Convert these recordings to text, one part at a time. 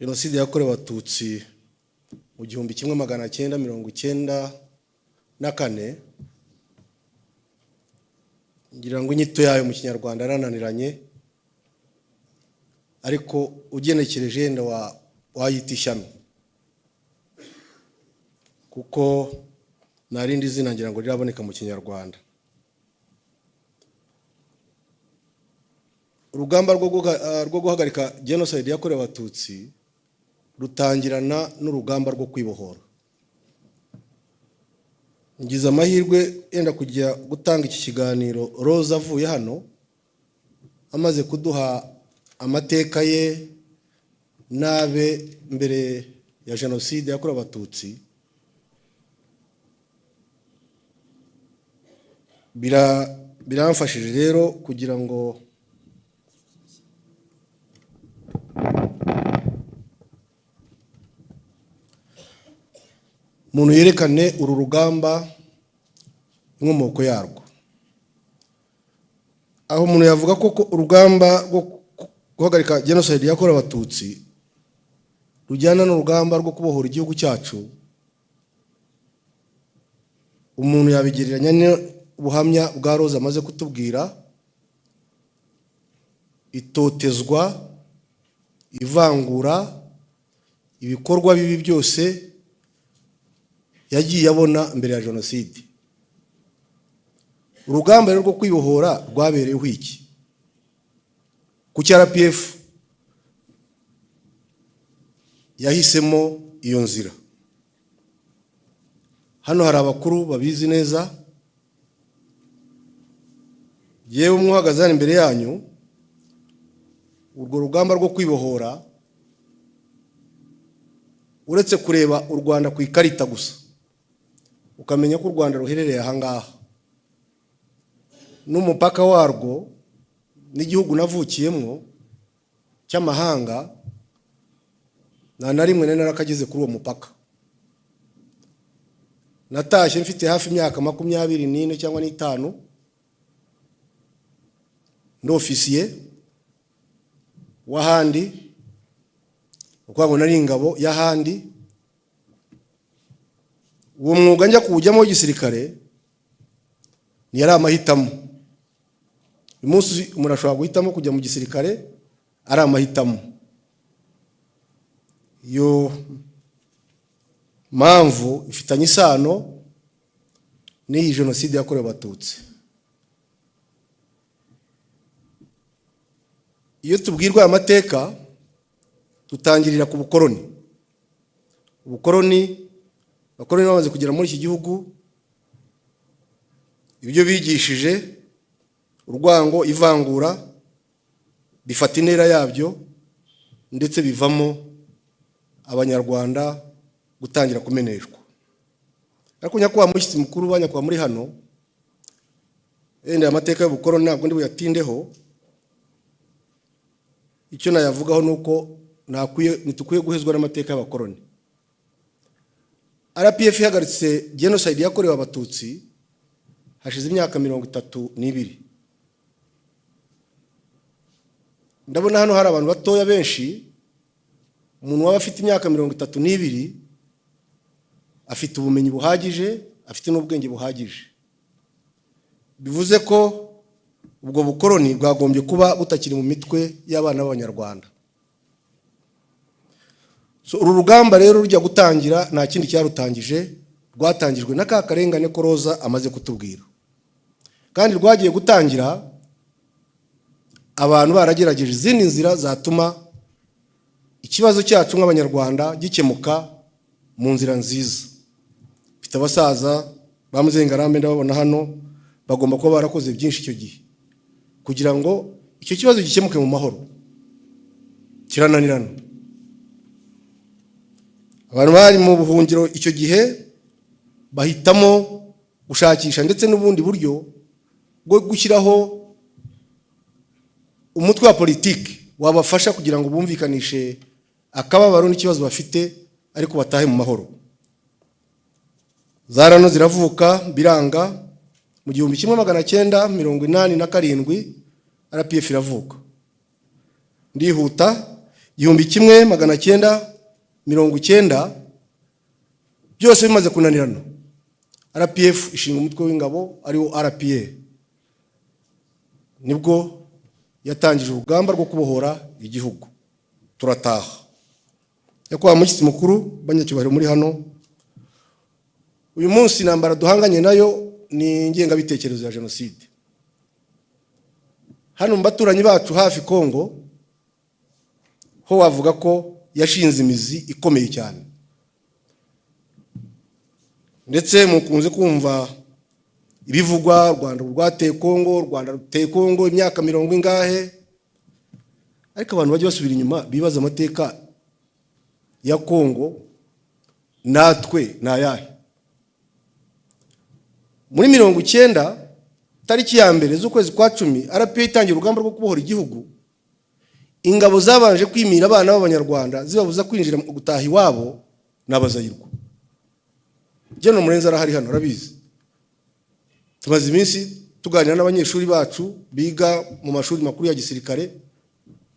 Jenoside yakorewe Abatutsi mu 1994, ngira ngo inyito yayo mu Kinyarwanda yarananiranye, ariko ugenekereje yenda wayita ishyano, kuko nta rindi zina ngira ngo riraboneka mu Kinyarwanda. Urugamba rwo guhagarika jenoside yakorewe Abatutsi rutangirana n'urugamba rwo kwibohora. Ngize amahirwe yenda kujya gutanga iki kiganiro Rose avuye hano, amaze kuduha amateka ye n'abe mbere ya jenoside yakorewe Abatutsi. Biramfashije rero kugira ngo umuntu yerekane uru rugamba, inkomoko yarwo. Aho umuntu yavuga ko urugamba rwo guhagarika jenoside yakorewe Abatutsi rujyana n'urugamba rwo kubohora igihugu cyacu, umuntu yabigereranya n'ubuhamya bwa Rose amaze kutubwira: itotezwa, ivangura, ibikorwa bibi byose yagiye abona mbere ya jenoside. Urugamba rero rwo kwibohora rwabereyeho iki? Kuki RPF yahisemo iyo nzira? Hano hari abakuru babizi neza. Yewe, umwe uhagaze hano imbere yanyu, urwo rugamba rwo kwibohora, uretse kureba u Rwanda ku ikarita gusa ukamenya ko u Rwanda ruherereye ahangaha n'umupaka warwo n'igihugu navukiyemo cy'amahanga, nta na rimwe nari narakageze kuri uwo mupaka. Natashye mfite hafi imyaka 24 cyangwa n'itanu, ndi ofisiye w'ahandi, ukuvuga ngo nari ingabo y'ahandi. Uwo mwuga njya kuwujyamo w'igisirikare ntiyari amahitamo. Uyu munsi umuntu ashobora guhitamo kujya mu gisirikare, ari amahitamo. Iyo mpamvu ifitanye isano n'iyi jenoside yakorewe Abatutsi. Iyo tubwirwa aya mateka, dutangirira ku bukoroni. Ubukoroni, abakoroni bamaze kugera muri iki gihugu, ibyo bigishije, urwango, ivangura, bifata intera yabyo, ndetse bivamo Abanyarwanda gutangira kumeneshwa. Ariko nyakubahwa mushyitsi mukuru, ba nyakubahwa muri hano, wenda aya mateka y'ubukoroni ntabwo ndi buyatindeho. Icyo nayavugaho ni uko ntitukwiye guhezwa n'amateka y'abakoroni. RPF ihagaritse genocide yakorewe Abatutsi hashize imyaka 32. Ndabona hano hari abantu batoya benshi. Umuntu waba afite imyaka 32 afite ubumenyi buhagije, afite n'ubwenge buhagije. Bivuze ko ubwo bukoroni bwagombye kuba butakiri mu mitwe y'abana b'Abanyarwanda. So, uru rugamba rero rujya gutangira, nta kindi cyarutangije, rwatangijwe na ka karengane ko Roza amaze kutubwira. Kandi rwagiye gutangira abantu baragerageje izindi nzira zatuma ikibazo cyacu nk'Abanyarwanda gikemuka mu nzira nziza. Mfite abasaza ba Muzengarambe, ndababona hano, bagomba kuba barakoze byinshi icyo gihe kugira ngo icyo kibazo gikemuke mu mahoro, kirananirana. Abantu bari mu buhungiro icyo gihe bahitamo gushakisha ndetse n'ubundi buryo bwo gushyiraho umutwe wa politiki wabafasha kugira ngo bumvikanishe akababaro n'ikibazo bafite, ariko batahe mu mahoro. Za RANU ziravuka, biranga. Mu 1987 RPF iravuka. Ndihuta. 1990 byose bimaze kunanirana, RPF ishinga umutwe w'ingabo ariwo RPA. Nibwo yatangije urugamba rwo kubohora igihugu, turataha. Nyakubahwa mushyitsi mukuru, banyacyubahiro muri hano, uyu munsi intambara duhanganye nayo ni ingengabitekerezo ya jenoside. Hano mu baturanyi bacu hafi, Kongo, ho wavuga ko yashinze imizi ikomeye cyane. Ndetse mukunze kumva ibivugwa: u Rwanda rwateye Kongo, u Rwanda ruteye Kongo imyaka mirongo ingahe. Ariko abantu bajya basubira inyuma bibaza amateka ya Kongo natwe ni ayahe. Muri 90, tariki ya 1 z'ukwezi kwa 10, RPA itangira urugamba rwo kubohora igihugu. Ingabo zabanje kwimira abana b'Abanyarwanda, zibabuza kwinjira mu gutaha iwabo, ni Abazayirwa. General Murenzi arahari hano, arabizi. Tumaze iminsi tuganira n'abanyeshuri bacu biga mu mashuri makuru ya gisirikare,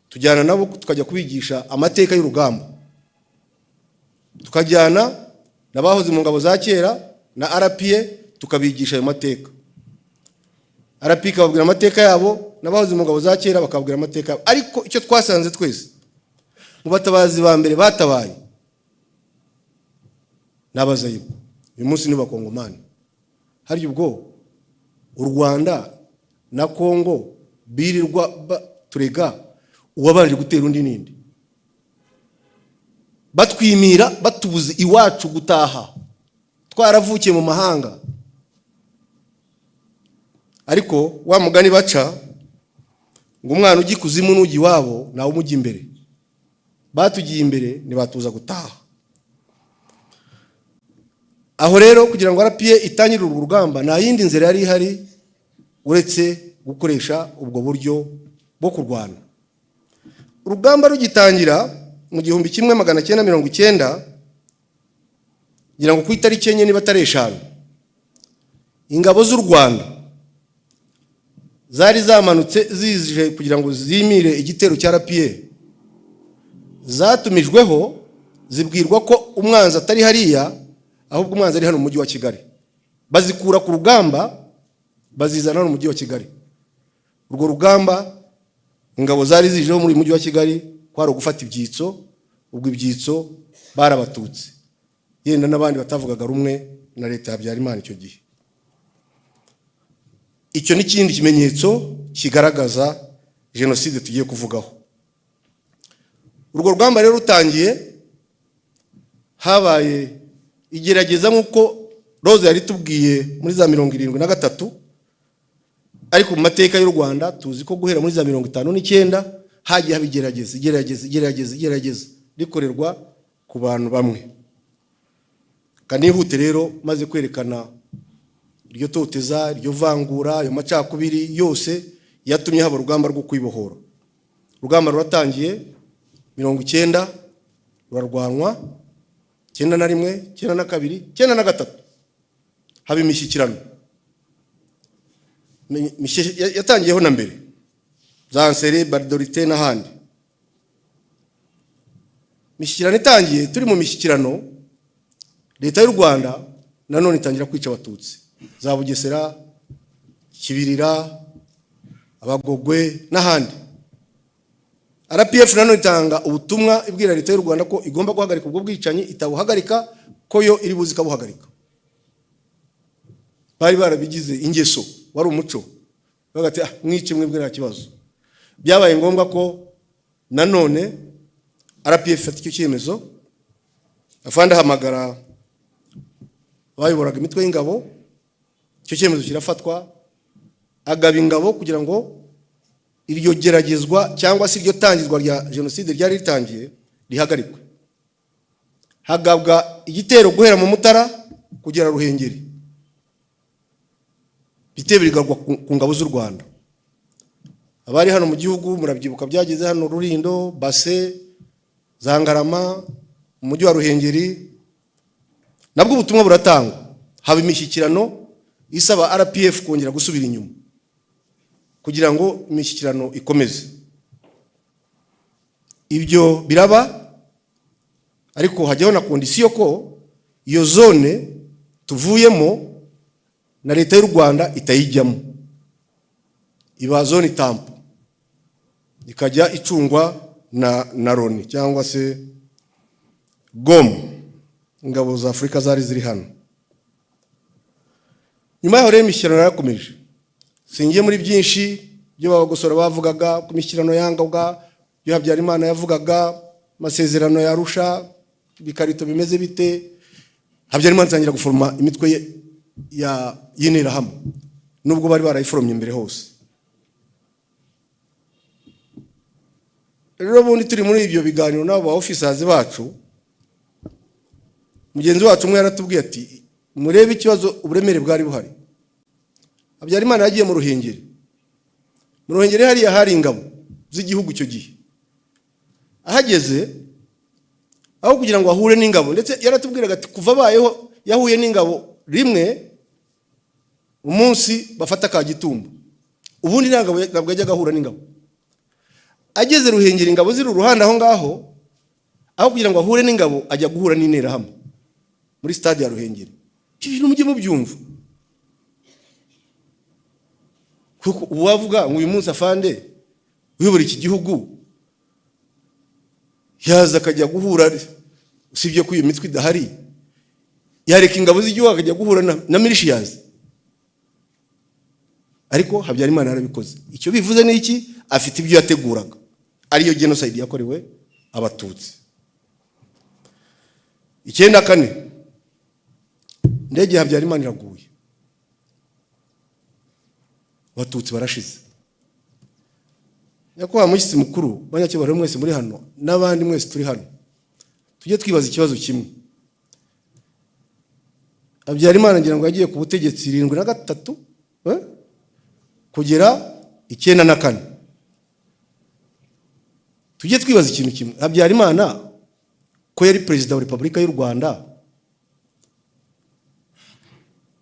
tujyana nabo tukajya kubigisha amateka y'urugamba, tukajyana n'abahoze mu ngabo za kera na RPA, tukabigisha ayo mateka. RPA ikababwira amateka yabo, n'abahoze mu ngabo za kera bakababwira amateka yabo. Ariko icyo twasanze twese, mu batabazi ba mbere batabaye ni Abazayirwa. Uyu munsi ni Bakongomani. Harya ubwo u Rwanda na Kongo birirwa turega uwabanje gutera undi ninde? Batwimira, batubuze iwacu gutaha, twaravukiye mu mahanga. Ariko wa mugani baca ngo umwana ujya ikuzimu n'ujya iwabo nawe umujya imbere. Batugiye imbere, ntibatuza gutaha. Aho rero, kugira ngo RPA itangire urwo rugamba, nta yindi nzira yari ihari uretse gukoresha ubwo buryo bwo kurwana. Urugamba rugitangira mu 1990, ngira ngo ku itariki 4 niba atari 5, ingabo z'u Rwanda zari zamanutse zije kugira ngo zimire igitero cya RPA. Zatumijweho, zibwirwa ko umwanzi atari hariya, ahubwo umwanzi ari hano mu mujyi wa Kigali. Bazikura ku rugamba, bazizana hano mu mujyi wa Kigali. Urwo rugamba ingabo zari zijeho muri uyu mujyi wa Kigali kwari ugufata ibyitso. Ubwo ibyitso bari Abatutsi, yenda n'abandi batavugaga rumwe na leta ya Habyarimana icyo gihe. Icyo ni ikindi kimenyetso kigaragaza jenoside tugiye kuvugaho. Urwo rugamba rero rutangiye, habaye igerageza nk'uko Rose yari tubwiye muri za 73. Ariko mu mateka y'u Rwanda tuzi ko guhera muri za 59 hagiye haba igerageza, igerageza, igerageza, igerageza rikorerwa ku bantu bamwe. Kanihute rero, maze kwerekana iryo toteza, iryo vangura, ayo macakubiri yose yatumye haba urugamba rwo kwibohora. Urugamba ruratangiye 90, rurarwanwa 91, 92, 93, haba imishyikirano. Yatangiyeho na mbere za Nsere, Gbadolite n'ahandi. Imishyikirano itangiye, turi mu mishyikirano, leta y'u Rwanda nanone itangira kwica Abatutsi za Bugesera, Kibirira, Abagogwe n'ahandi. RPF nanone itanga ubutumwa ibwira leta y'u Rwanda ko igomba guhagarika ubwo bwicanyi, itabuhagarika ko yo iri buzi ikabuhagarika. Bari barabigize ingeso, wari umuco, bavuga ati: "Ah, mwice mwebwe, nta kibazo." Byabaye ngombwa ko nanone RPF ifata icyo cyemezo. Afande ahamagara abayoboraga imitwe y'ingabo, icyo cyemezo kirafatwa, agaba ingabo kugira ngo iryo geragezwa cyangwa se iryo tangizwa rya jenoside ryari ritangiye rihagarikwe. Hagabwa igitero guhera mu Mutara kugera Ruhengeri. Ibitero bigagwa ku ngabo z'u Rwanda. Abari hano mu gihugu murabyibuka, byageze hano Rulindo, Base, za Ngarama, mu mujyi wa Ruhengeri. Nabwo ubutumwa buratangwa, haba imishyikirano isaba RPF kongera gusubira inyuma kugira ngo imishyikirano ikomeze. Ibyo biraba, ariko hajyaho na condition ko iyo zone tuvuyemo na Leta y'u Rwanda itayijyamo, iba zone tampon, ikajya icungwa na Loni cyangwa se GOMN, ingabo za Afurika zari ziri hano. Nyuma yaho rero imishyikirano yarakomeje. Singiye muri byinshi byo babagosora bavugaga ku mishyikirano yangabwa, ibyo Habyarimana yavugaga, amasezerano ya Arusha, ibikarito bimeze bite. Habyarimana atangira guforoma imitwe ye y'Interahamwe, nubwo bari barayiforomye imbere hose. Rero ubundi turi muri ibyo biganiro n'abo ba officers bacu, mugenzi wacu umwe yaratubwiye ati: "Murebe ikibazo, uburemere bwari buhari." Habyarimana yagiye mu Ruhengeri. Mu Ruhengeri hariya hari ingabo z'igihugu icyo gihe. Ahageze, aho kugira ngo ahure n'ingabo, ndetse yaratubwiraga ati kuva abayeho yahuye n'ingabo rimwe, umunsi bafata Kagitumba. Ubundi ntabwo yajyaga ahura n'ingabo. Ageze Ruhengeri, ingabo ziri uruhande aho ngaho, aho kugira ngo ahure n'ingabo ajya guhura n'Interahamwe muri stade ya Ruhengeri. Ibyo bintu mujye mubyumva, kuko ubu wavuga ngo uyu munsi afande uyobora iki gihugu yaza akajya guhura, usibye ko iyo mitwe idahari, yareka ingabo z'igihugu akajya guhura na militias? Ariko Habyarimana yarabikoze. Icyo bivuze ni iki? Afite ibyo yateguraga, ariyo genocide yakorewe Abatutsi 94. Indege ya Habyarimana iraguye, Abatutsi barashize. Nyakubahwa mushyitsi mukuru, banyacyubahiro mwese muri hano n'abandi mwese turi hano, tujye twibaza ikibazo kimwe. Habyarimana ngira ngo yagiye ku butegetsi 73 kugera 94. Tujye twibaza ikintu kimwe: Habyarimana ko yari perezida wa Repubulika y'u Rwanda,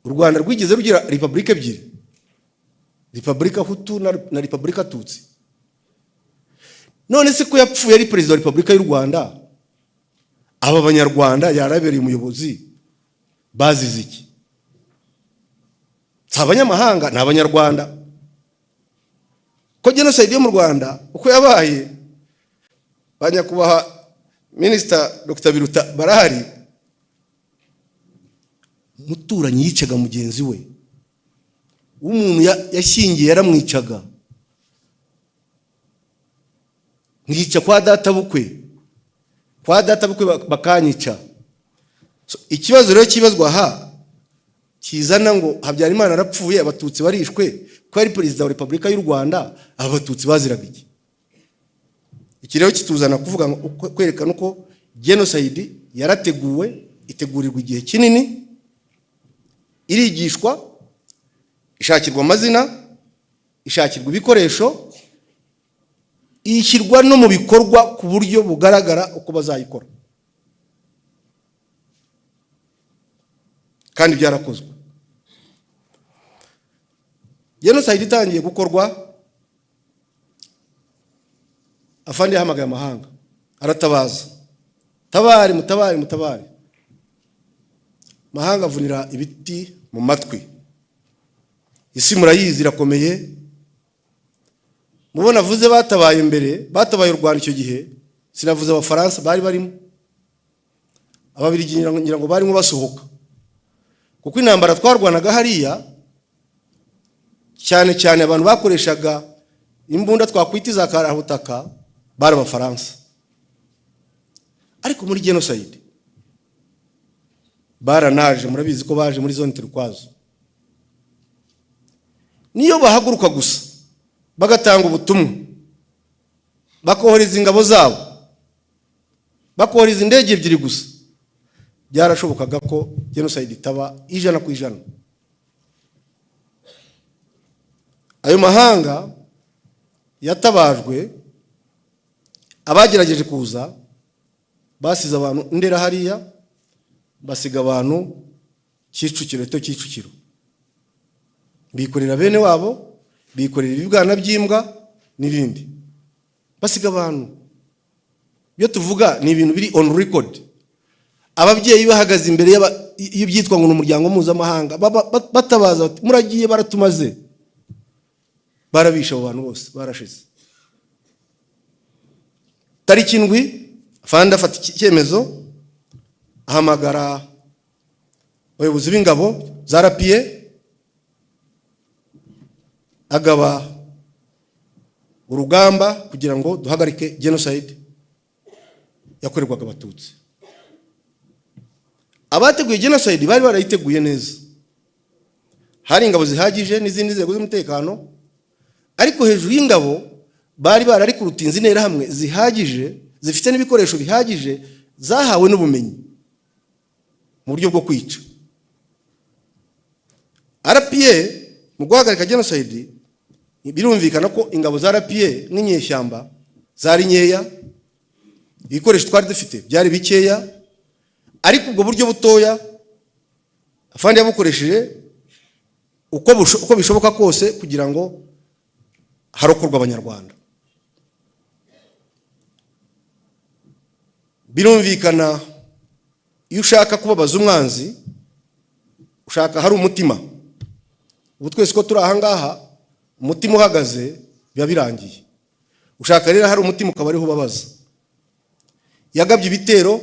u Rwanda rwigeze rugira repubulika ebyiri, repubulika Hutu na repubulika Tutsi? None se ko yapfuye ari perezida wa Repubulika y'u Rwanda, aba Banyarwanda yarabereye umuyobozi bazize iki? Si abanyamahanga, ni Abanyarwanda. Ko genocide yo mu Rwanda uko yabaye, ba nyakubahwa Minisita Dr Biruta barahari, umuturanyi yicaga mugenzi we, umuntu yashyingiye yaramwicaga, nkica kwa databukwe, kwa databukwe bakanyica. So, ikibazo rero kibazwa aha kizana ngo Habyarimana arapfuye, Abatutsi barishwe, ko yari perezida wa Repubulika y'u Rwanda, Abatutsi baziraga iki? Iki rero kituzana kuvuga ngo kwerekana uko genocide yarateguwe, itegurirwa igihe kinini, irigishwa, ishakirwa amazina, ishakirwa ibikoresho, ishyirwa no mu bikorwa ku buryo bugaragara uko bazayikora, kandi byarakozwe. Genocide itangiye gukorwa, afande yahamagaye amahanga, aratabaza: "Tabari, mutabari, mutabari!" Mahanga avunira ibiti mu matwi. Isi murayizi irakomeye. Mubona avuze batabaye mbere, batabaye u Rwanda icyo gihe, sinavuze Abafaransa bari barimo, Ababiligi ngira ngo barimo basohoka, kuko intambara twarwanaga hariya cyane cyane abantu bakoreshaga imbunda twakwita iza karabutaka bari Abafaransa. Ariko muri genocide baranaje, murabizi ko baje muri zone turquoise. Niyo bahaguruka gusa bagatanga ubutumwa, bakohereza ingabo zabo, bakohereza indege ebyiri gusa, byarashobokaga ko genocide itaba 100%. Ayo mahanga yatabajwe, abagerageje kuza basize abantu Ndera hariya, basiga abantu Kicukiro, to Kicukiro, bikorera bene wabo, bikorera ibibwana by'imbwa n'ibindi, basiga abantu. Ibyo tuvuga ni ibintu biri on record. Ababyeyi bahagaze imbere y'ibyitwa ngo ni umuryango mpuzamahanga, batabaza bati: "Muragiye, baratumaze, barabishe." Abo bantu bose barashize. Tariki 7, afande afata icyemezo, ahamagara abayobozi b'ingabo za RPA, agaba urugamba kugira ngo duhagarike genocide yakorerwaga Abatutsi. Abateguye genocide bari barayiteguye neza, hari ingabo zihagije n'izindi nzego z'umutekano, ariko hejuru y'ingabo bari bararikurutinze interahamwe zihagije, zifite n'ibikoresho bihagije, zahawe n'ubumenyi mu buryo bwo kwica. RPA mu guhagarika genocide, birumvikana ko ingabo za RPA n'inyeshyamba zari nkeya, ibikoresho twari dufite byari bikeya, ariko ubwo buryo butoya afande yabukoresheje uko bishoboka kose kugira ngo harokorwe Abanyarwanda. Birumvikana, iyo ushaka kubabaza umwanzi, ushaka hari umutima. Ubu twese ko turi ahangaha, umutima uhagaze biba birangiye. Ushaka rero hari umutima, ukaba ariho ubabaza. Yagabye ibitero,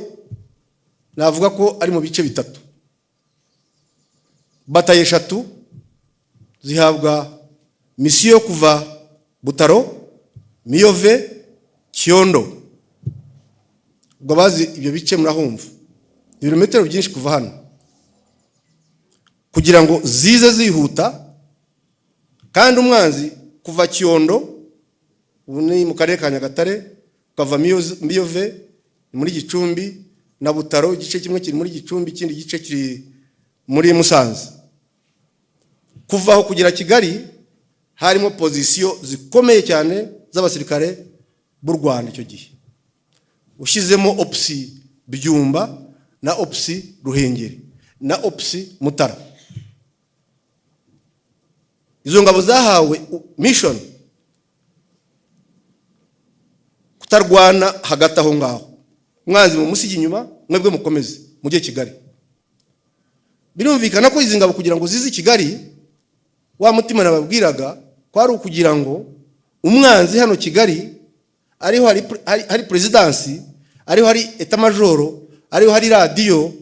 navuga ko ari mu bice bitatu. Batayo eshatu zihabwa misiyo yo kuva Butaro, Miyove, Cyondo. Ubwo abazi ibyo bice murahumva, ibirometero byinshi kuva hano, kugira ngo zize zihuta. Kandi umwanzi kuva Cyondo, ubu ni mu karere ka Nyagatare, ukava Miyove ni muri Gicumbi, na Butaro, igice kimwe kiri muri Gicumbi, ikindi gice kiri muri Musanze. Kuva aho kugera Kigali harimo pozisiyo zikomeye cyane z'abasirikare b'u Rwanda icyo gihe, ushyizemo OPC Byumba na OPC Ruhengeri na OPC Mutara. Izo ngabo zahawe mission kutarwana hagati aho ngaho, umwanzi mu musigi inyuma, mwebwe mukomeze mujye Kigali. Birumvikana ko izi ngabo kugira ngo zize i Kigali, wa mutima nababwiraga ko ari ukugira ngo umwanzi hano Kigali ariho hari perezidansi, ariho hari état-major, ariho hari radiyo,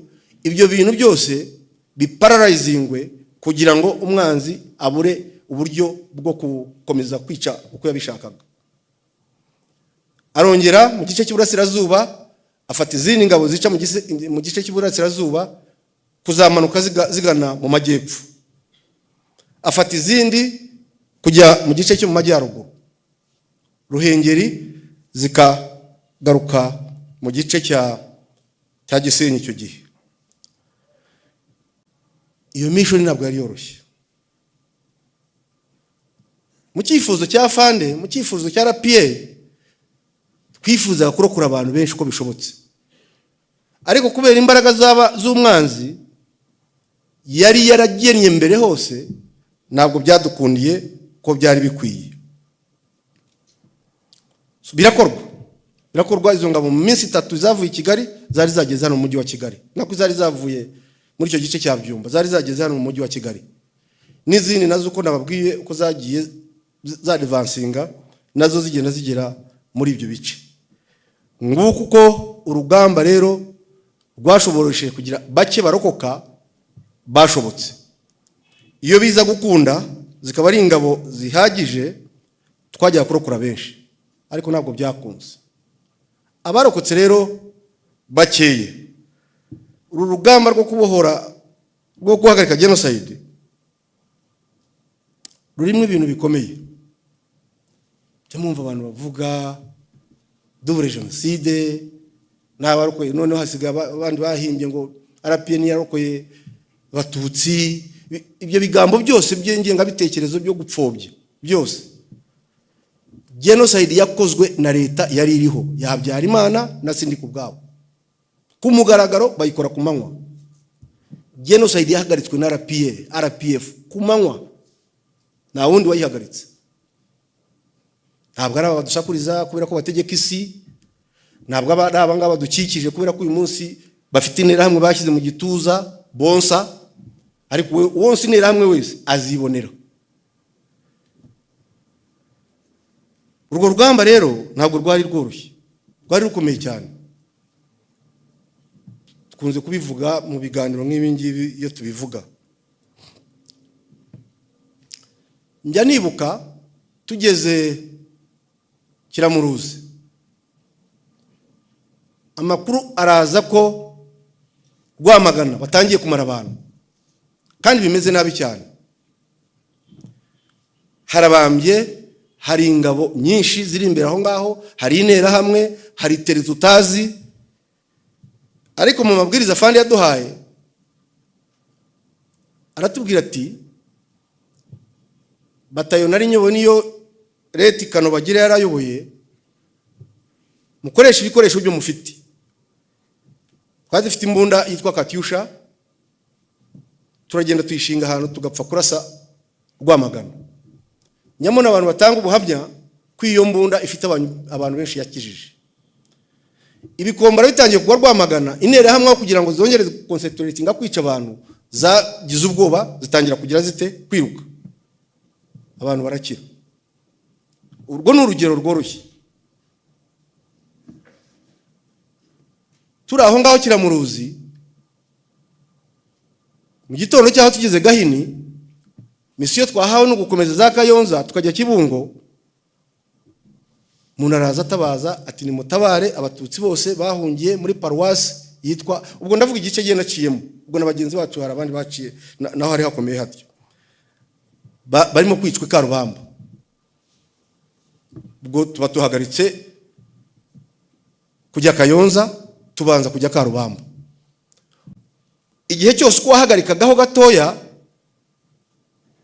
ibyo bintu byose bipararayizingwe kugira ngo umwanzi abure uburyo bwo gukomeza kwica uko yabishakaga. Arongera mu gice cy'iburasirazuba afata izindi ngabo zica mu gice cy'iburasirazuba kuzamanuka zigana mu majyepfo, afata izindi kujya mu gice cyo mu majyaruguru, Ruhengeri, zikagaruka mu gice cya Gisenyi. Icyo gihe iyo mission ntabwo yari yoroshye. Mu cyifuzo cya fande, mu cyifuzo cya RPA, twifuzaga kurokora abantu benshi uko bishobotse, ariko kubera imbaraga zaba z'umwanzi yari yaragennye mbere hose, ntabwo byadukundiye ko byari bikwiye. Birakorwa, birakorwa. Izo ngabo mu minsi 3 zavuye i Kigali zari zageze hano mu mujyi wa Kigali, nako zari zavuye muri icyo gice cya Byumba zari zageze hano mu mujyi wa Kigali. N'izindi nazo, uko nababwiye uko zagiye zadivansinga, nazo zigenda zigera muri ibyo bice. Nguko uko urugamba rero rwashoboresheje kugira bake barokoka bashobotse. Iyo biza gukunda zikaba ari ingabo zihagije, twajyaga kurokora benshi, ariko ntabwo byakunze. Abarokotse rero bakeye, uru rugamba rwo kubohora, rwo guhagarika genocide, rurimo ibintu bikomeye. Jya mwumva abantu bavuga double jenoside n'abarokoye, noneho hasigaye abandi bahimbye ngo RPA yarokoye Abatutsi. Ibyo bigambo byose by'ingengabitekerezo byo gupfobya byose, genocide yakozwe na leta yari iriho ya Habyarimana na Sindikubwabo ku mugaragaro, bayikora ku manywa. Genocide yahagaritswe na RPA, RPF ku manywa, nta wundi wayihagaritse. Ntabwo ari aba badusakuriza kubera ko bategeka isi, Ntabwo aba ari abangaba dukikije, kubera ko uyu munsi bafite Interahamwe bashyize mu gituza bonsa, ariko wonsa Interahamwe wese azibonera. Urwo rugamba rero ntabwo rwari rworoshye, rwari rukomeye cyane. Dukunze kubivuga mu biganiro nk'ibi ngibi. Iyo tubivuga, njya nibuka tugeze Kiramuruzi, amakuru araza ko Rwamagana batangiye kumara abantu kandi bimeze nabi cyane, harabambye, hari ingabo nyinshi ziri imbere aho ngaho, hari Interahamwe, hari teri tutazi. Ariko mu mabwiriza afande yaduhaye, aratubwira ati: "Batayo nari nyoboye, niyo leta Kanobagire yarayoboye, mukoresha ibikoresho byo mufite." Twari dufite imbunda yitwa Katyusha, turagenda tuyishinga ahantu, tugapfa kurasa Rwamagana. Nyamara abantu batanga ubuhamya ko iyo mbunda ifite abantu benshi yakijije. Ibikombara bitangiye kugwa Rwamagana, Interahamwe aho kugira ngo zongere concentratinga kwica abantu, zagize ubwoba, zitangira kugira zite? Kwiruka, abantu barakira. Urwo ni urugero rworoshye. Turi aho ngaho Kiramuruzi, mu gitondo cyaho tugeze Gahini, mission twahawe no gukomeza za Kayonza tukajya Kibungo. Umuntu araza atabaza ati: "Nimutabare, Abatutsi bose bahungiye muri paruwasi yitwa..." Ubwo ndavuga igice gihe naciyemo, ubwo na bagenzi bacu hari abandi baciye naho hari hakomeye hatyo. Barimo kwicwa i Karubamba. Ubwo tuba tuhagaritse kujya Kayonza, tubanza kujya Karubamba. Igihe cyose uko wahagarikagaho gatoya,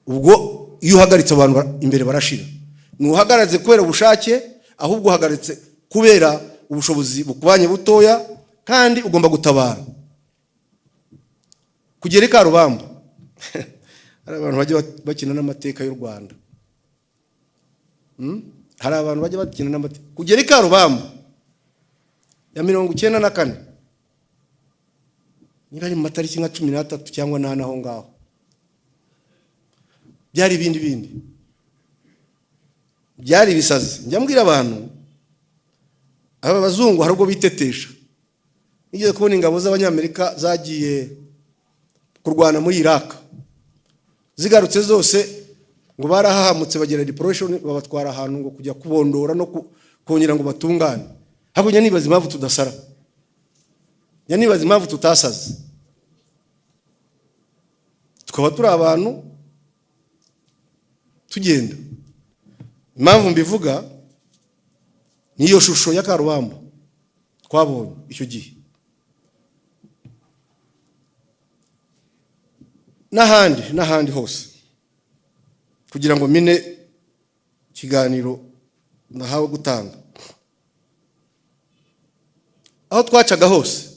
ubwo iyo uhagaritse abantu imbere barashira. Ntuhagaritse kubera ubushake, ahubwo uhagaritse kubera ubushobozi bukubanye butoya, kandi ugomba gutabara. Kugera i Karubamba, hari abantu bajya bakina n'amateka y'u Rwanda. Hari abantu bajya bakina n'amateka. Kugera i Karubamba ya 94, niba ari mu matariki nka 13 cyangwa 8 aho ngaho, byari ibindi bindi, byari ibisazi. Njya mbwira abantu, aba bazungu hari ubwo bitetesha. Nigeze kubona ingabo z'Abanyamerika zagiye kurwana muri Iraq, zigarutse zose ngo barahahamutse, bagira depression, babatwara ahantu ngo kujya kubondora no kongera ngo batungane. Hakurya nibaza impamvu tudasara, njya nibaza impamvu tutasaze, tukaba turi abantu tugenda. Impamvu mbivuga niyo shusho ya Karubamba twabonye icyo gihe n'ahandi n'ahandi hose. Kugira ngo mine ikiganiro nahawe gutanga, aho twacaga hose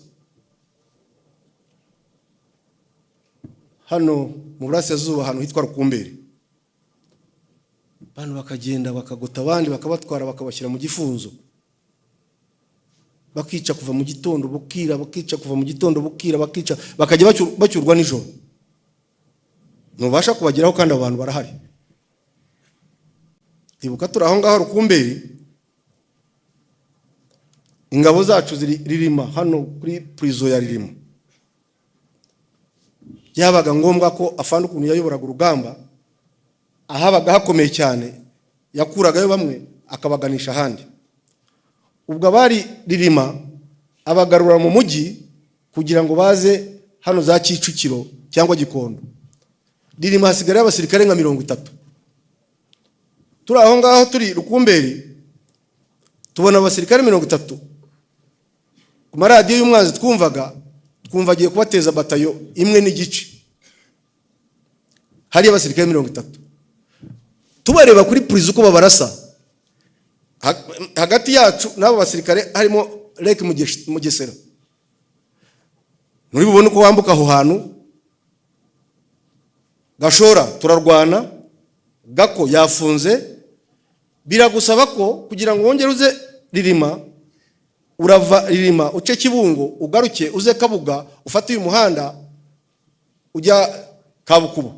hano mu burasirazuba, ahantu hitwa Rukumberi, abantu bakagenda bakagota, abandi bakabatwara bakabashyira mu gifunzo, bakica kuva mu gitondo bukira, bakica kuva mu gitondo bukira, bakica bakajya bacyurwa nijoro. Ntubasha kubageraho kandi abo bantu barahari. Ndibuka turi aho ngaho Rukumberi, ingabo zacu ziri Ririma, hano kuri prison ya Ririma. Byabaga ngombwa ko afande, ukuntu yayoboraga urugamba, ahabaga hakomeye cyane yakuragayo bamwe akabaganisha ahandi. Ubwo abari Ririma abagarura mu mujyi kugira ngo baze hano za Kicukiro cyangwa Gikondo. Ririma hasigarayo abasirikare nka 30. Turi aho ngaho, turi Rukumberi, tubona abasirikare 30 ku maradiyo y'umwanzi twumvaga, twumva agiye kubateza batayo 1.5. Hariyo abasirikare 30, tubareba kuri prison uko babarasa. Hagati yacu n'abo basirikare harimo Lake Mugesera. Nturi bubone uko wambuka aho hantu. Gashora turarwana, Gako yafunze, biragusaba ko kugira ngo wongere uze Ririma. Urava Ririma uce Kibungo, ugaruke uze Kabuga, ufate uyu muhanda ujya Kabukuba.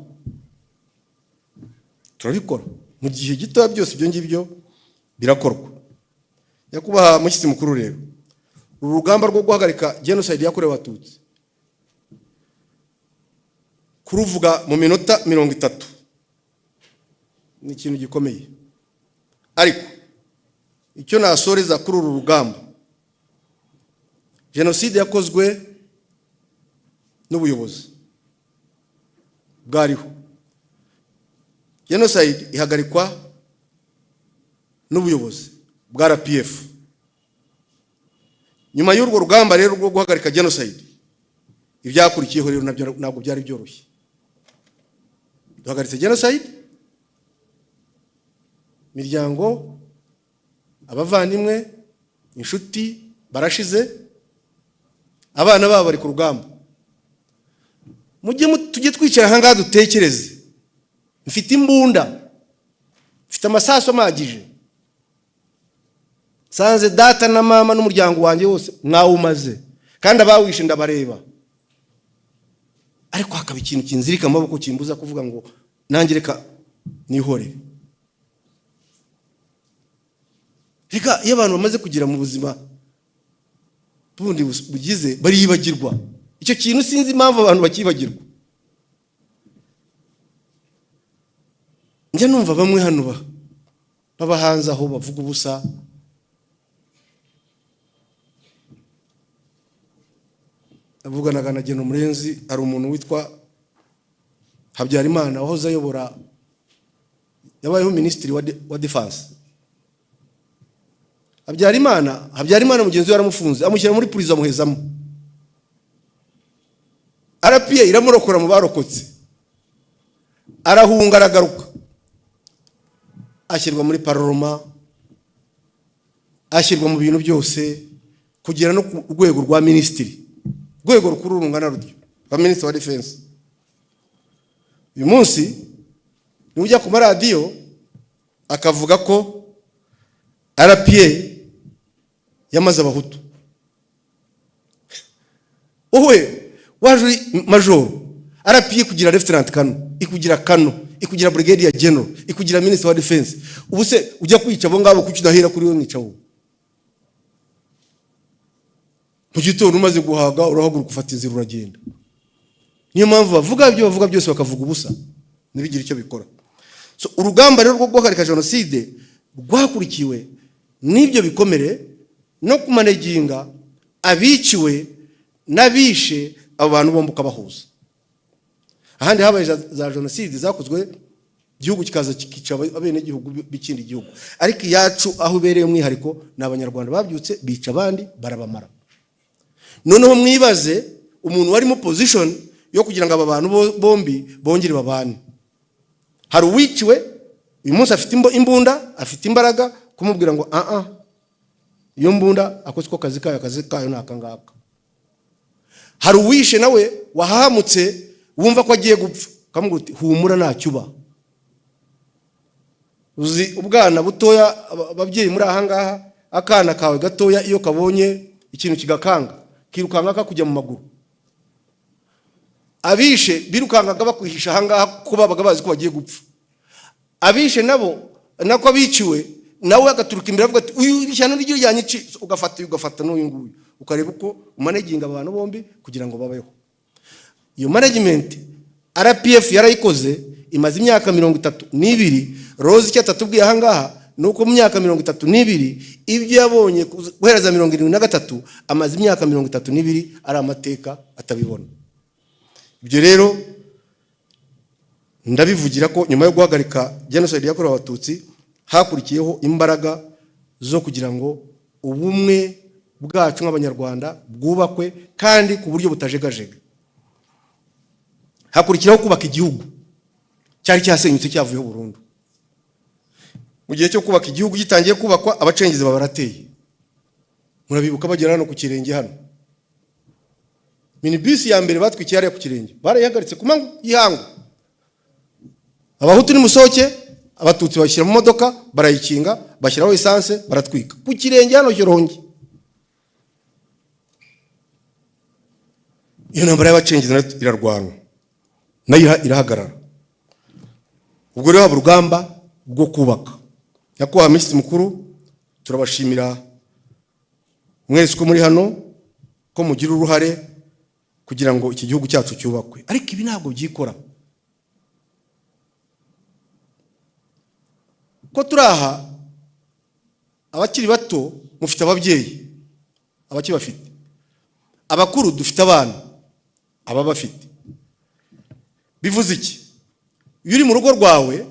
Turabikora mu gihe gitoya, byose ibyo ngibyo birakorwa. Nyakubahwa mushyitsi mukuru, rero uru rugamba rwo guhagarika jenoside yakorewe Abatutsi, kuruvuga mu minota 30 ni ikintu gikomeye. Ariko icyo nasoreza kuri uru rugamba, jenoside yakozwe n'ubuyobozi bwariho, jenoside ihagarikwa n'ubuyobozi bwa RPF. Nyuma y'urwo rugamba rero rwo guhagarika jenoside, ibyakurikiyeho rero nabyo ntabwo byari byoroshye. Duhagaritse jenoside, imiryango, abavandimwe, inshuti barashize, abana babo bari ku rugamba. Mujye tujye twicara aha ngaha dutekereze. Mfite imbunda, mfite amasasu amagije, nsanze data na mama n'umuryango wanjye wose mwawumaze, kandi abawishe ndabareba, ariko hakaba ikintu kinzirika amaboko kimbuza kuvuga ngo nanjye reka nihorere. Reka, iyo abantu bamaze kugera mu buzima bundi bugize, baribagirwa icyo kintu. Sinzi impamvu abantu bakibagirwa. Njya numva bamwe hano baba hanze aho bavuga ubusa. Avuganaga na Geno Murenzi, hari umuntu witwa Habyarimana wahoze ayobora, yabayeho minisitiri wa defense. Habyarimana mugenzi we yaramufunze, amushyira muri prison, amuhezamo. RPA iramurokora mu barokotse, arahunga, aragaruka, ashyirwa muri parlement, ashyirwa mu bintu byose, kugera no ku rwego rwa minisitiri, rwego rukuru rungana rutyo rwa minisitiri wa defense. Uyu munsi niba ujya ku maradiyo akavuga ko RPA yamaze Abahutu, wowe waje uri majoro, RPA kugira lieutenant colonel, ikugira colonel, ikugira brigadier general, ikugira minisitiri wa defense, ubu se ujya kwica abo ngabo, kuki udahera kuri we mwica wowe? Mu gitondo umaze guhaga, urahaguruka, ufata inzira, uragenda. Niyo mpamvu bavuga ibyo bavuga byose, bakavuga ubusa, ntibigire icyo bikora. So, urugamba rero rwo guhagarika jenoside rwakurikiwe n'ibyo bikomere no kumanaginga abiciwe n'abishe abo bantu bombi, ukabahuza. Ahandi habaye za jenoside zakozwe, igihugu kikaza kikica abenegihugu b'ikindi gihugu, ariko iyacu aho ibereye umwihariko ni Abanyarwanda babyutse bica abandi, barabamara. Noneho mwibaze umuntu wari mu position yo kugira ngo aba bantu bombi bongere babane. Hari uwiciwe, uyu munsi afite imbunda, afite imbaraga, kumubwira ngo ah ah, iyo mbunda akoze ko kazi kayo, akazi kayo ni aka ngaka. Hari uwishe nawe wahahamutse, wumva ko agiye gupfa, ukamubwira uti: "Humura, ntacyo uba." Uzi ubwana butoya, ababyeyi muri aha ngaha, akana kawe gatoya iyo kabonye ikintu kigakanga, kirukanka kakujya mu maguru. Abishe birukankaga bakwihisha aha ngaha kuko babaga bazi ko bagiye gupfa. Abishe nabo nako, abiciwe nawe agaturuka imbere avuga ati: "Uyu ishyano ryo ryanyici." Ugafata uyu, ugafata n'uyu nguyu, ukareba uko umanaginga abantu bombi kugira ngo babeho. Iyo management RPF yarayikoze, imaze imyaka 32. Rose icyo atatubwiye aha ngaha ni uko mu myaka 32 ibyo yabonye guhereza 73, amaze imyaka 32 ari amateka atabibona. Ibyo rero ndabivugira ko nyuma yo guhagarika jenoside yakorewe Abatutsi, hakurikiyeho imbaraga zo kugira ngo ubumwe bwacu nk'Abanyarwanda bwubakwe kandi ku buryo butajegajega. Hakurikiraho kubaka igihugu cyari cyasenyutse, cyavuyeho burundu. Mu gihe cyo kubaka igihugu, gitangiye kubakwa, abacengezi baba barateye. Murabibuka bagera hano ku Kirenge hano, minibisi ya mbere batwikiye hariya ku Kirenge, barayihagaritse ku manywa y'ihangu: "Abahutu nimusohoke." Abatutsi bashyira mu modoka, barayikinga, bashyiraho essence, baratwika ku Kirenge hano Shyorongi. Iyo ntambara y'abacengezi nayo irarwanwa, nayo irahagarara. Ubwo rero haba urugamba rwo kubaka. Nyakubahwa Minisitiri Mukuru, turabashimira mwese ko muri hano, ko mugira uruhare kugira ngo iki gihugu cyacu cyubakwe. Ariko ibi ntabwo byikora. Ko turi aha, abakiri bato mufite ababyeyi, abakibafite, abakuru dufite abana, ababafite. Bivuze iki? Iyo uri mu rugo rwawe,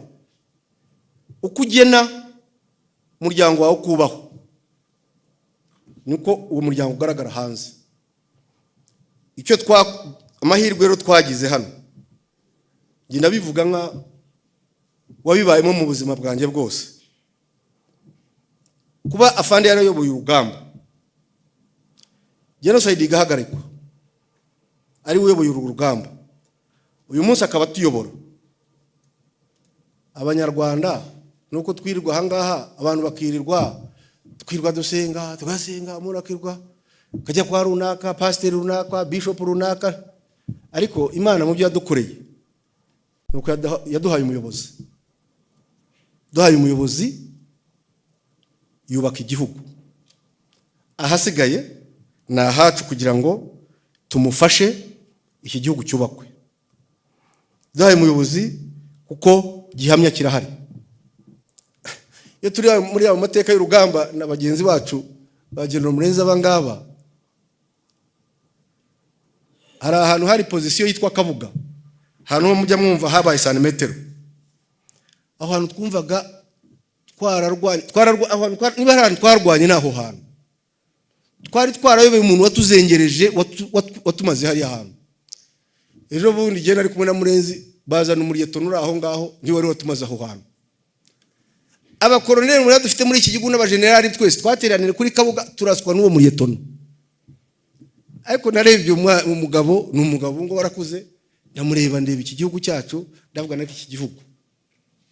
uko ugena umuryango wawe ukubaho, niko uwo muryango ugaragara hanze. Icyo twa amahirwe rero twagize hano, njye ndabivuga nka wabibayemo mu buzima bwanjye bwose, kuba afande yarayoboye urugamba, jenoside igahagarikwa, ari we uyoboye uru rugamba, uyu munsi akaba atuyobora. Abanyarwanda, nuko twirirwa ahangaha, abantu bakirirwa, twirirwa dusenga, tugasenga, umuntu akirwa akajya kwa runaka, pasiteri runaka, bishopu runaka. Ariko Imana mu byo yadukoreye nuko yaduhaye umuyobozi, duhaye umuyobozi yubaka igihugu. Ahasigaye ni ahacu kugira ngo tumufashe iki gihugu cyubakwe. Duhaye umuyobozi, kuko gihamya kirahari. Iyo turi muri ayo mateka y'urugamba na bagenzi bacu ba General Murenzi, aba ngaba, hari ahantu hari position yitwa Kabuga, ahantu mujya mwumva habaye santimetero. Aho hantu twumvaga twararwanye, aho hantu niba hari ahantu twarwanye, ni aho hantu. Twari twarayobeye umuntu watuzengereje, watumaze hariya hantu. Ejo bundi igihe nari kumwe na Murenzi, bazana umuriyeto uri aho ngaho, ntiwari watumaze aho hantu. Abakoroneri muri dufite muri iki gihugu n'abajenerali, twese twateranire kuri Kabuga, turaswa n'uwo muriyetono. Ariko narebye umugabo, ni umugabo ngo warakuze, ndamureba, ndeba iki gihugu cyacu, ndavuga nako iki gihugu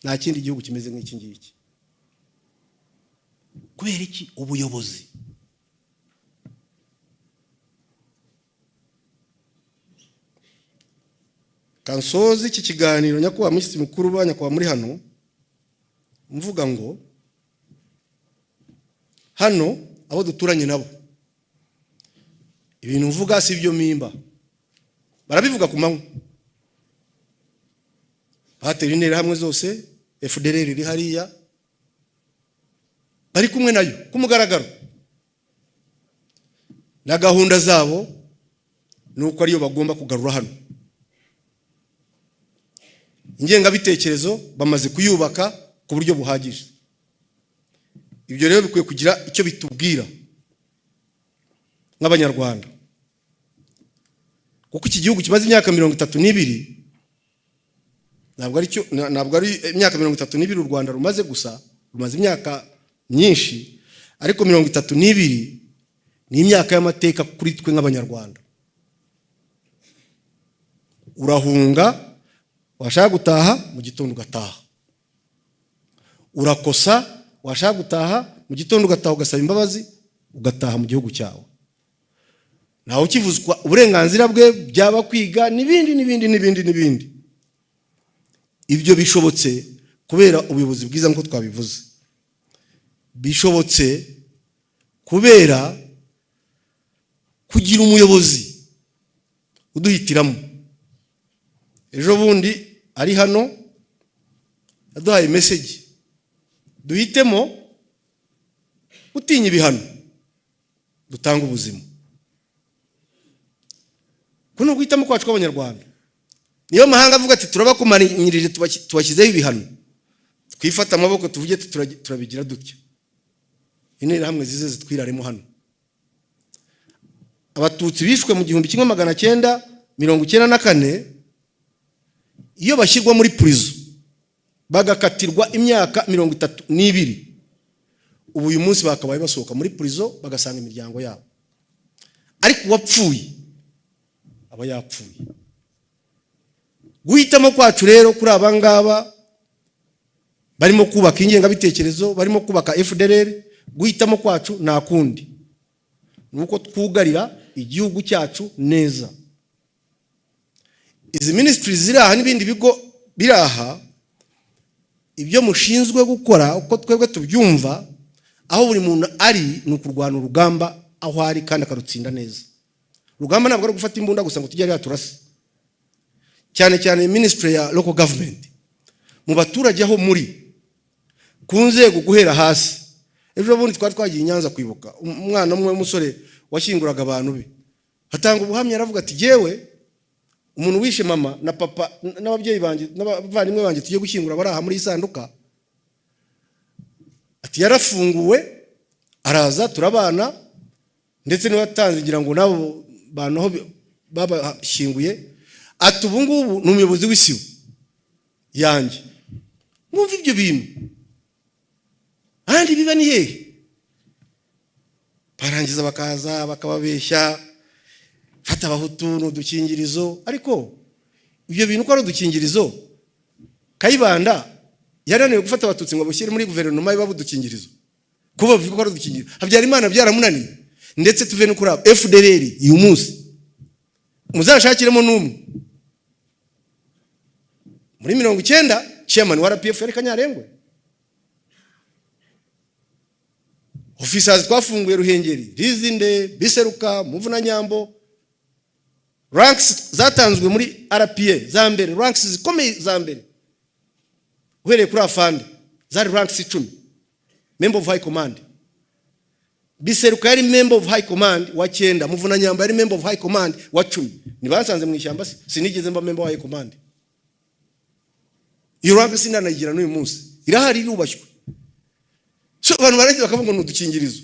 nta kindi gihugu kimeze nk'iki ngiki. Kubera iki? Ubuyobozi. Kansoza iki kiganiro, nyakubahwa Minisitiri Mukuru, ba nyakubahwa muri hano, mvuga ngo hano abo duturanye nabo, ibintu mvuga si ibyo mpimba, barabivuga ku manywa. Batera interahamwe zose, FDLR iri hariya, bari kumwe nayo ku mugaragaro, na gahunda zabo ni uko ariyo bagomba kugarura hano. Ingengabitekerezo bamaze kuyubaka ku buryo buhagije. Ibyo rero bikwiye kugira icyo bitubwira nk'Abanyarwanda, kuko iki gihugu kimaze imyaka 32, ntabwo ari cyo, ntabwo ari imyaka 32 u Rwanda rumaze gusa, rumaze imyaka myinshi, ariko 32 ni imyaka y'amateka kuri twe nk'Abanyarwanda. Urahunga, washaka gutaha mu gitondo ugataha, urakosa, washaka gutaha mu gitondo ugataha, ugasaba imbabazi, ugataha mu gihugu cyawe. Ntawe ukivuzwa uburenganzira bwe, byaba kwiga n'ibindi n'ibindi n'ibindi n'ibindi. Ibyo bishobotse kubera ubuyobozi bwiza nk'uko twabivuze, bishobotse kubera kugira umuyobozi uduhitiramo. Ejo bundi ari hano yaduhaye message: duhitemo gutinya ibihano, dutanga ubuzima. Kuno guhitamo kwacu kw'Abanyarwanda, niyo mahanga avuga ati turabakumanyirije, tubashyizeho ibihano, twifate amaboko tuvuge turabigira dutya, interahamwe zize zitwiraremo hano. Abatutsi bishwe mu 1994, iyo bashyirwa muri prison bagakatirwa imyaka 32, ubu uyu munsi bakabaye basohoka muri prison bagasanga imiryango yabo. Ariko uwapfuye aba yapfuye. Guhitamo kwacu rero kuri aba ngaba barimo kubaka ingengabitekerezo, barimo kubaka FDLR, guhitamo kwacu nta kundi, ni uko twugarira igihugu cyacu neza. Izi minisitiri ziri aha n'ibindi bigo biri aha, ibyo mushinzwe gukora, uko twebwe tubyumva, aho buri muntu ari, ni ukurwana urugamba aho ari kandi akarutsinda neza. Urugamba ntabwo ari ugufata imbunda gusa ngo tujye hariya turase. Cyane cyane minisitiri ya local government, mu baturage aho muri, ku nzego guhera hasi. Ejo bundi twari twagiye i Nyanza kwibuka umwana umwe w'umusore washyinguraga abantu be, hatanga ubuhamya, aravuga ati: "Yewe, umuntu wishe mama na papa n'ababyeyi banjye n'abavandimwe banjye tugiye gushyingura bari aha muri iyi sanduka," ati, "yarafunguwe, araza turabana, ndetse niwe watanze ngira ngo n'abo bantu aho babashyinguye," ati, "ubu ngubu ni umuyobozi w'isibo yanjye." Mwumva ibyo bintu ahandi biba ni hehe? Barangiza bakaza bakababeshya, fata Abahutu ni udukingirizo. Ariko ibyo bintu uko ari udukingirizo, Kayibanda yarananiwe gufata Abatutsi ngo bashyire muri guverinoma iba udukingirizo, kuba bavuga ko ari udukingirizo. Habyarimana byaramunaniye. Ndetse tuve no kuri abo FDLR, uyu munsi muzashakiremo n'umwe. Muri 90 chairman wa RPF yari Kanyarengwe. Officers twafunguye Ruhengeri, Rizinde, Biseruka, Muvunanyambo, ranks zatanzwe muri RPA za mbere, ranks zikomeye za mbere uhereye kuri afande, zari ranks 10, member of high command. Biseruka yari member of high command wa cyenda, Muvunanyambo yari member of high command wa 10. Ntibasanze mu ishyamba se? Sinigeze mba member wa high command. Iyo rank sindanayigira n'uyu munsi, irahari, irubashywe. So abantu barangiza bakavuga ngo ni udukingirizo.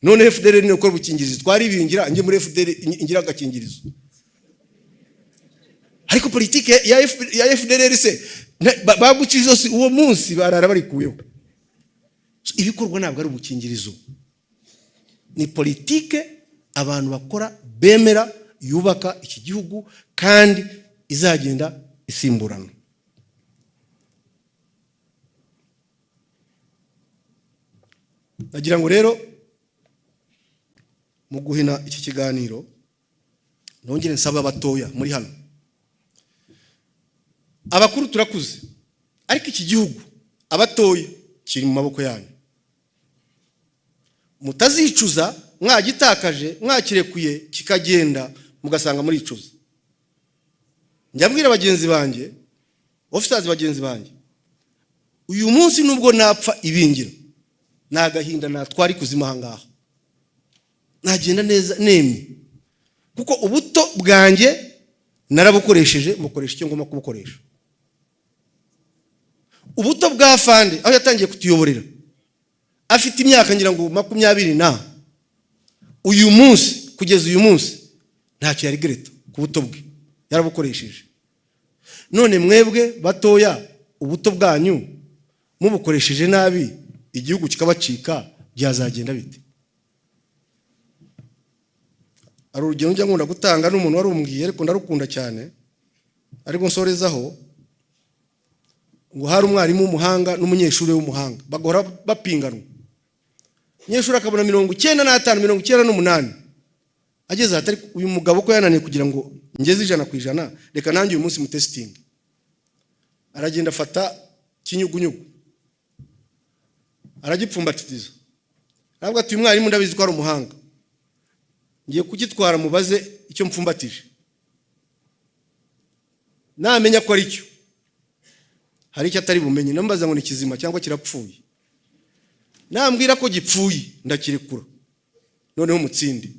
None FDLR ni ukora ubukingirizo, twaribingira njye muri FDLR ngira agakingirizo. Ariko politike ya FDLR se baguca ijosi uwo munsi, barara barikuyeho. So, ibikorwa ntabwo ari ubukingirizo, ni politike abantu bakora bemera, yubaka iki gihugu kandi izagenda isimburana. Nagira ngo rero mu guhina iki kiganiro nongere nsaba abatoya muri hano. Abakuru turakuze, ariko iki gihugu, abatoya, kiri mu maboko yanyu. Mutazicuza mwagitakaje, mwakirekuye kikagenda, mugasanga muricuza. Njya mbwira bagenzi banjye, officers bagenzi banjye, uyu munsi nubwo napfa ibingira ni agahinda natwara ikuzimu aha ngaha, nagenda neza nemye, kuko ubuto bwanjye narabukoresheje, mukoresha icyo ngomba kubukoresha. Ubuto bwa fande, aho yatangiye kutuyoborera afite imyaka ngira ngo 20 na, uyu munsi, kugeza uyu munsi ntacyo yaregretta ku buto bwe, yarabukoresheje. None mwebwe batoya, ubuto bwanyu mubukoresheje nabi, igihugu kikabacika, byazagenda bite? Hari urugero njya nkunda gutanga n'umuntu warumbwiye, ariko ndarukunda cyane, ariko nsorezaho, ngo hari umwarimu w'umuhanga n'umunyeshuri w'umuhanga, bagahora bapinganwa. Umunyeshuri akabona 95, 98. Ageze aha, atari uyu mugabo ko yananiye kugira ngo ngeze 100%, reka nanjye uyu munsi mutestinge. Aragenda afata kinyugunyugu, aragipfumbatiriza, aravuga ati: "Uyu mwarimu ndabizi ko ari umuhanga, ngiye kugitwara mubaze icyo mpfumbatije. Namenya ko ari cyo, hari icyo atari bumenye, nambaza ngo ni kizima cyangwa kirapfuye. Nambwira ko gipfuye, ndakirekura noneho umutsinde.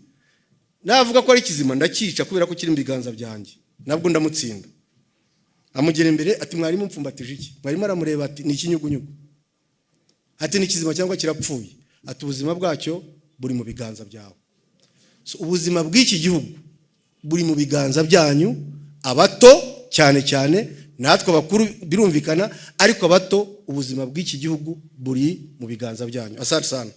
Navuga ko ari kizima, ndakica, kubera ko kiri mu biganza byanjye, nabwo ndamutsinda." Amugera imbere ati: "Mwarimu, mpfumbatije iki?" Mwarimu aramureba ati: "Ni ikinyugunyugu." Ati: "Ni kizima cyangwa kirapfuye?" Ati: "Ubuzima bwacyo buri mu biganza byawe." So, ubuzima bw'iki gihugu buri mu biganza byanyu, abato cyane cyane. Natwe abakuru birumvikana, ariko abato, ubuzima bw'iki gihugu buri mu biganza byanyu. Asante sana.